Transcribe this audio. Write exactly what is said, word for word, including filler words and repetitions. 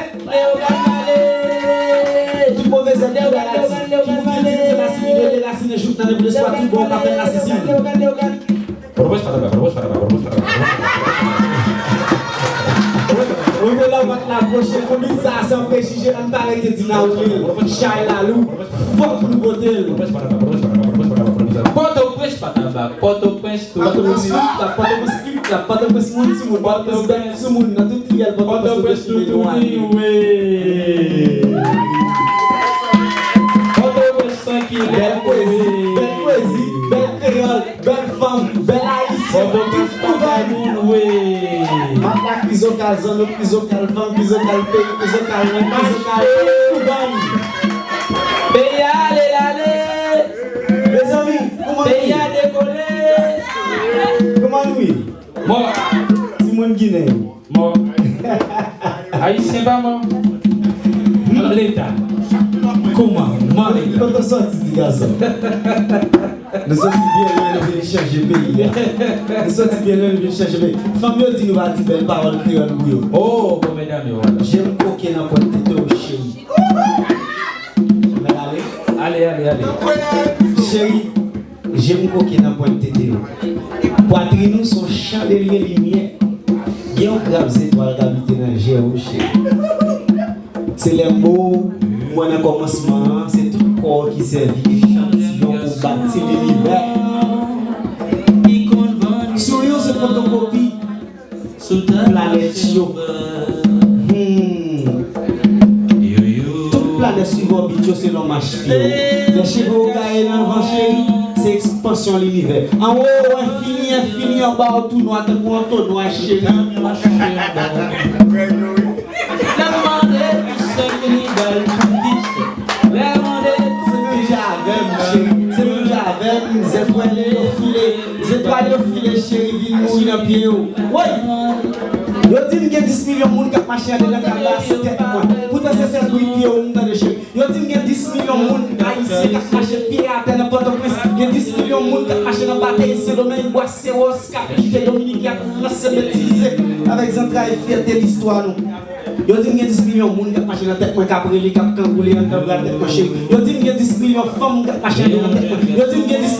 zèb. Tout move zèb ki derasinen, ki bouke, ki derasinen, jouk nan nenpòt espwa, tout bon, pa fè l rasisin. Pòtoprens pa taba, Pòtoprens pa taba, Pòtoprens pa taba, Pòtoprens pa taba. Odelà w pa t la pwoche, konbit sa a san prejije, ann pa rete di n a oule l. Chay la lou, fòk nou vote l. Pòtoprens pa taba, Pòtoprens pa taba, Pòtoprens pa taba, Pòtoprens tout. Pòtoprens flip flap, Pòtoprens flip flap, Pòtoprens moun sou moun, Pòtoprens bèt sou moun, nan tout riyèl Pòtoprens nou touche nou ale. Bèl pwezi, bèl pwezi, bèl kreyòl, bèl fanm, bèl ayisyen, tout pou bèl. M ap la krizokal, zanno krizokal, fanm krizokal, peyi krizokal, nèg krizokal, tout pou bèl. Peyi a ale l ale. Mezanmi, kouman nou ye? Peyi a dekole. Kouman nou ye? Mò. Timoun Ginen. Mò. Ayisyen pa mò. Leta. Kouman? Mò Leta. Kote w sòti, ti gason? Nou sòti byen lwen, nou vin chanje peyi a. Nou sòti byen lwen, nou vin chanje peyi. Fanm yo di nou pa di bèl pawòl kreyòl pou yo. Oh, bon, medam yo, wala. Je m koke nan pwent tete w, cheri. Ann ale? Ale, ale, ale. Cheri, je m koke nan pwent tete w. Pwatrin ou se yon chandelye limyè. Gen yon grap zetwal k abite nan je w, cheri. Se lè m bo w, m wè nan kòmansman an, se tout kò w ki sèvi echantiyon pou bati linivè. Souri w se fotokopi planèt yo. Hmm. Tout planèt Swiv òbit yo selon mach pye w. Lè cheve w gaye nan van, cheri, se ekspansyon linivè. Anwo w enfini, enfini, anba w tou nwa tankou antonwa, cheri. Lè m mande pou sè ki ni bèl pitit, lè m mande pou... Se menm jan avè m, cheri. Se menm jan avè m, zetwal yo file. Zetwal yo file, cheri, vin mouri nan pye w. Woy! Yo di m gen dis milyon moun k ap mache andedan kay la, se tèt mwen. Poutan se sèl bri pye w m tande, cheri. Yo di m gen dis milyon moun ayisyen k ap mache pye atè nan Pòtoprens. Gen dis milyon moun k ap mache nan Batèy, Sendomeng, Bwasewòs, k ap kite Dominiken ap ranse betize avèk zantray fyète listwa nou. Yo di m gen dis milyon moun k ap mache nan tèt mwen, k ap rele, k ap kangoule anndan bra tèt mwen, cheri. Yo di m gen dis milyon fanm k ap mache anndan tèt mwen. Yo di m gen dis